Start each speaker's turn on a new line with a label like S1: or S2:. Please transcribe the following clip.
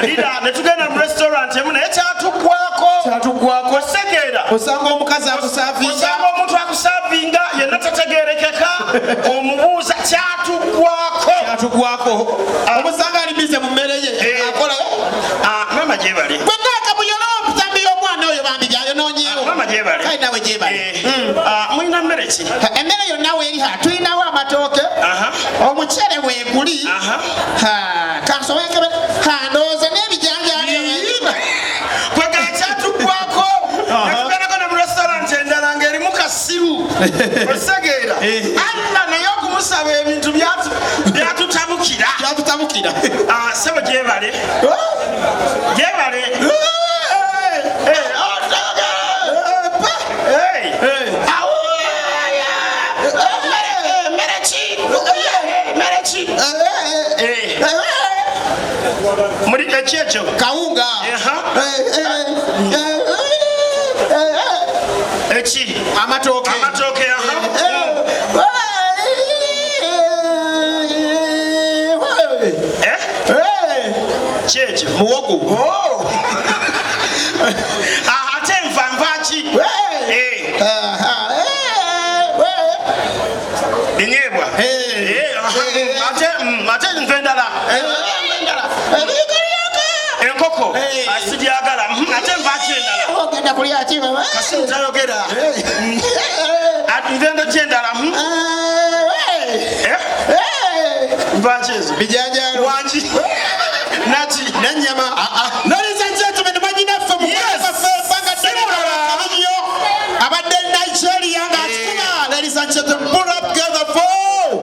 S1: Lira ne tugenda mu restaurant emu naye kyatuggwako.
S2: Kyatuggwako.
S1: Osegeera.
S2: Osanga omukazi akusavinga.
S1: Osanga omuntu akusavinga yenna tategerekeka, omubuuza, kyatuggwako.
S2: Kyatuggwako. Omusanga ali busy mu mmere ye. Akola.
S1: Ah, mama gyebale.
S2: Gwe naakabuyolo omutambi y'omwana oyo bambi byayonoonyeewo.
S1: Mama gyebale.
S2: Kale nawe gyebale.
S1: Ah, mulina mmere ki?
S2: Emmere yonna weeriha, tulinawo amatooke, omuceere weeguli. Kansobekebe ndowooza n'ebijanjaalo.
S1: Kwegala kyatuggwako. Netugendako ne mu restaurant endala ng'erimu kasiru, osegeera? Alla naye okumusaba ebintu byatutabukira.
S2: Byatutabukira.
S1: Ah, sebo gyebale, gyebale. Eh, oh, hey. Awo, mmere ki? Mmere ki? Muli eki ekyo?
S2: Kawunga.
S1: Eki?
S2: Amatooke.
S1: Amatooke, aha. Eh? Ki ekyo?
S2: Muwogo.
S1: Oh. Ah, ate nva nva ki? Binyeebwa. Aha. Ate nva endala? Enkoko? Ah, sigyagala. Ate nva ki endala?
S2: Ogenda kulya ki?
S1: Kasimu tayogera. Ah, nva endo ki endala? Eh? Nva ki ezo?
S2: Bijanjalo.
S1: Wangi naki?
S2: Nenyama. Ladies and gentlemen, mwanyinaffe mukwaffe ebbanga ddene nnyo abadde Nigeria ng'akikuma. Ladies and gentlemen, pull up.